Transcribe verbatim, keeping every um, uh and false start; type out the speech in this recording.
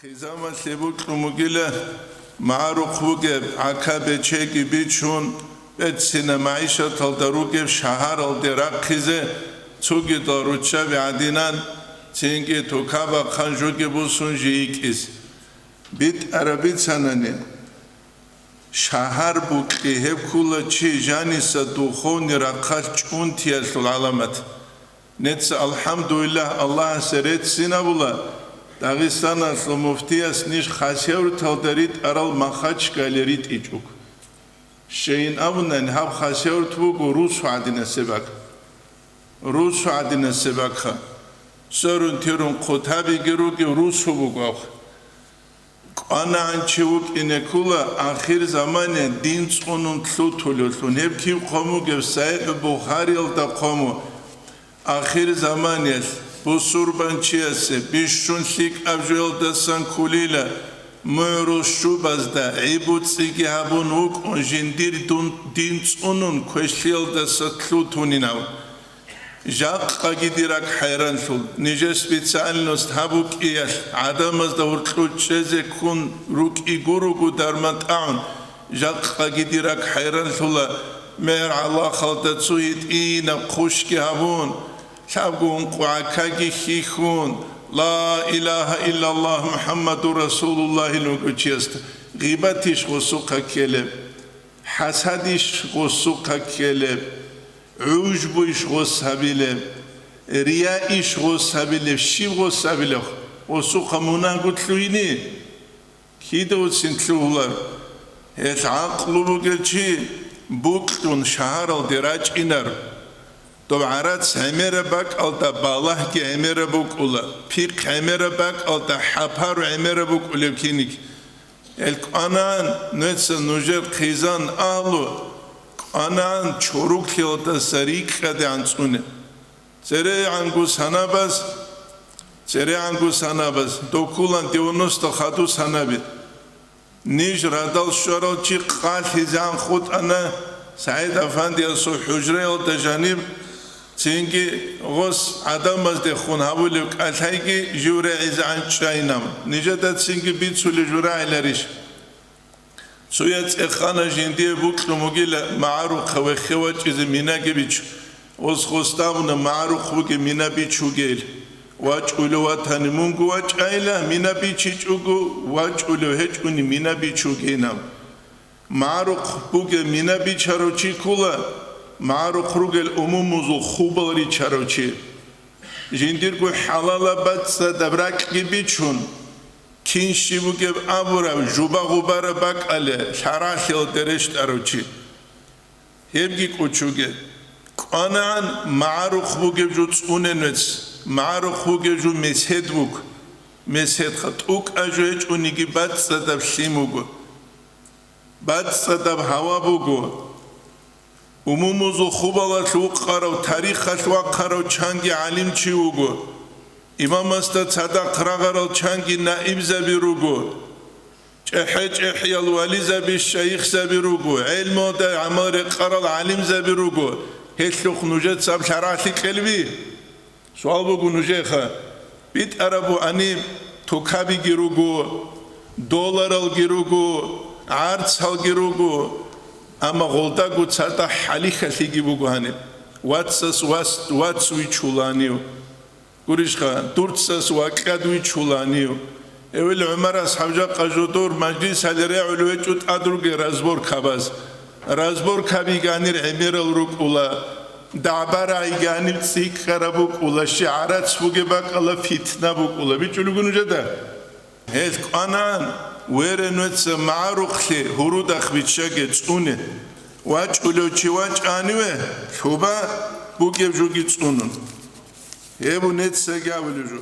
Хъизамалъе бокьун бугила, магӀарухъ бугеб гӀака-бечеги бичун, берцинаб магӀишаталда ругеб шагьаралде рахъизе, цогидал руччаби гӀадинан, цинги тукабахъан жоги босун жий йикӀиз. БитӀараб бицанани, шагьар букӀи гьеб ккола чи жаниса духовный рахъалъ чӀунтиялъул гӀаламат. Нецца, алхӀамдулиллагь, Аллагьасе реццин абула, Дагъистаналъул муфтияс ниж Хасавюрталда ритӀарал Махачкале ритӀичӀого. Щайин абунани, гьаб Хасавюрт буго русу гӀадинасеб бакӀ. Русу гӀадинасеб бакӀха. Сорун-терун хъутабиги ругев русу буго абха. КӀванагӀан чи вукӀине ккола, ахир замане дин цӀунун лъутулевлъун. Гьеб киб хъван бугеб? СахӀихӀ Бухариялда хъван буго. Ахир заманиялъ бусурбанчиясе бищун лъикӀаб жоялдасан кколила, мугӀрул щубазда гӀибуцӀиги гьабун вукӀун, жиндир дун, дин цӀунун квешлъиялдаса лъутунин абун. Жакъаги дир ракӀ хӀайранлъул, нижер специальность гьаб букӀиялъ гӀадамазда гьоркьов чӀезе ккун рукӀи гуруго дарман тӀагӀун, жакъаги дир ракӀ хӀайранлъула, мегӀер гӀалахалда цо гьитӀинаб хъущги гьабун, лъабго ункъо гӀакаги хьихьун, Ла илагьа иллаллагь МухӀаммадур расулуллагьил вугев чиясда гъибатищ гъосухъа ккелеб? ХӀасадищ гъосухъа ккелеб? ГӀужбуйищ гъос гьабилеб? Рияйищ гъос гьабилеб? Щиб гъос гьабилеб? Гъосухъа мунагьго лъугьине? Кида уцин лъугьулар? Гьелъ гӀакълу бугев чи букьун шагьаралде рачӀинар. Доб гӀарац гӀемераб бакӀалда балагьги гӀемераб букӀула, пихъ гӀемераб бакӀалда хӀапару гӀемераб букӀулеб киник. Гьел кӀванагӀан, нуца нужер хъизан агьлу, кӀванагӀан чоруклъиялдаса рикӀкӀадегӀан цӀуне. ЦерегӀанго санабаз, церегӀанго санабаз, докулан девяносто хаду санаби. Ниж радал щварал чи къалъизегӀан хутӀана СагӀид-афандиясул хӀужраялда жаниб, цинги гъос гӀадамаздехун гьабулеб кӀалъайги жив регӀизегӀан чӀайинаб. Нижеда цинги бицулеб журагӀиларищ? Цоя цӀехана жиндие букьун бугила магӀарухъа вехе вачӀизе минаги бичун. Гъос гъосда абуна магӀарухъ бугеб мина бичугейил. ВачӀулев ватани мунго вачӀайила, мина бичичӀого, вачӀулев гьечӀони мина бичугейилан. МагӀарухъ бугеб мина бичарав чи ккола, магӀарухъ ругел умумузул хубал ричарав чи. Жиндирго хӀалалаб бацӀцӀадаб ракьги бичун, кин щиб бугеб абураб жуба-гъубараб бакӀалде лъаралъиялде рещтӀарав чи. Гьебги кӀочоге. КӀванагӀан магӀарухъ бугеб жо цӀунен вец, магӀарухъ бугеб жо месед буго. Меседха тӀукӀа жо гьечӀониги бацӀцӀадаб лъим буго. БацӀцӀадаб гьава буго. Умумузул хубалалъ вукъарав, тарихалъ вахъарав чанги гӀалимчи вуго. Имамасда цадахъ рагъарал чанги наибзаби руго. ЧӀехӀе-чӀехӀиял вализаби, шайихзаби руго, гӀелмуялда гӀамал рекъарал гӀалимзаби руго, гьелъухъ нужеца аб лъарагӀлъи кьелби? Суал буго нужеха, битӀараб буани, тукабиги руго, долларалги руго, гӀарцалги руго, амма гъолдаго цадахъ хӀалихьалъиги буго гьаниб, вацас вас-, вац вичуланив. Гурищха, дурцас вакьад вичуланив? Эвел ГӀумар асхӀаб жакъа жодор мажлисалде регӀулев гьечӀо тӀад ругел разборкабаз. Разборкаби гьанир гӀемерал рукӀула, дагӀба-рагӀи гьаниб цӀикӀкӀараб букӀула, щи гӀарац бугеб бакӀала фитна букӀула. БичӀулего нужеда? Гьел кӀванагӀан, верен веццаб магӀарухълъи гьурудахъ биччаге цӀуне. ВачӀулев чи вачӀаниве, лъуба бугеб жоги цӀунун. Гьеб унецаги абулеб жо.